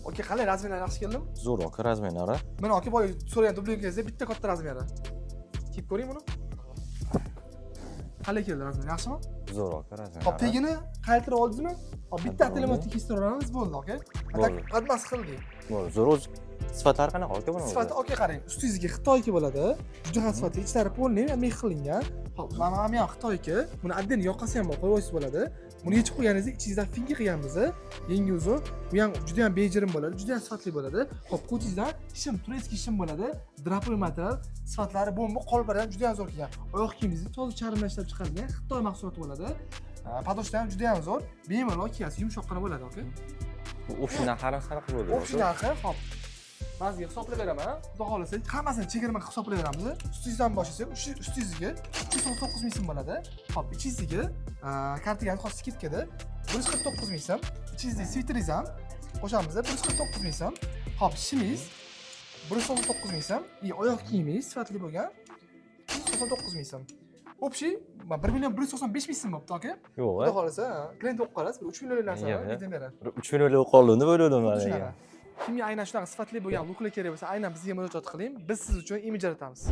Aka, qalay, размер lari yaxshi keldimi? Zo'r, aka, размер lari. Mana, aka, boya so'ragan дубленка ngizda bitta katta размер i. Kiyib ko'ring buni. Qalay keldi размер, yaxshimi? Zo'r, aka, размер lari. Hop, tagini qaytirib oldingizmi? Hop, bitta Qaytirib atelemotni oldim. kestirib bo'ldi, aka. Bo'ldi. Подмазка qildik. Bo'ldi, zo'r o'zi. Sifatlari qanaqa, aka, buni o'zi? Sifati, aka, qarang, ustingizga xitoyki bo'ladi. Juda ham sifatli, ichlari полный мех qilingan. Hop, mana bu ham xitoyki. Buni отдельно yoqasi ham bor, qo'yib olsangiz bo'ladi. Buni yechib qo'yganingizda ichingizdan финка qilganmiz, yengi uzun. Bu ham juda ham bejirim bo'ladi, juda ham sifatli bo'ladi. Hop, ko'tingizdan shim, турецкий shim bo'ladi. Драповый material, sifatlari bomba, qoliplari ham juda ham zo'r kelgan. Oyoq kiyimingizni toza charmdan ishlab chiqarilgan Xitoy mahsuloti bo'ladi. Подошва ham juda ham zo'r, bemalol kiyasiz, yumshoqqina bo'ladi, aka. Bu общий narxi qanaqa bo'ladi? Общий narxi, hop, man sizga hisoblab beraman. Xudo xohlasa, hammasini chegirma qilib hisoblab beramiz. Ustingizdan boshlasak, ustingizga 399 ming so'm bo'ladi. Hop, ichingizdagi kardigan hozir скидка da 149 ming so'm. Ichingizdagi sviteringiz ham qo'shamiz, 149 ming so'm. Hop, shimingiz 199 ming so'm. И oyoq kiyimingiz sifatli bo'lgan 299 ming so'm. Общий 1 195 000 so'm bo'libdi, aka. Yo'q. Xudo xohlasa, klient bo'lib qolasiz, bir 3 millionlik narsani Yo'q, yo'q. aytib beradi. Bir 3 million bo'lib qoldim deb o'yladim man. Shunaqa. Kimga aynan shunaqa sifatli bo'lgan лук lar kerak bo'lsa, aynan bizga murojaat qiling. Biz siz uchun imij yaratamiz.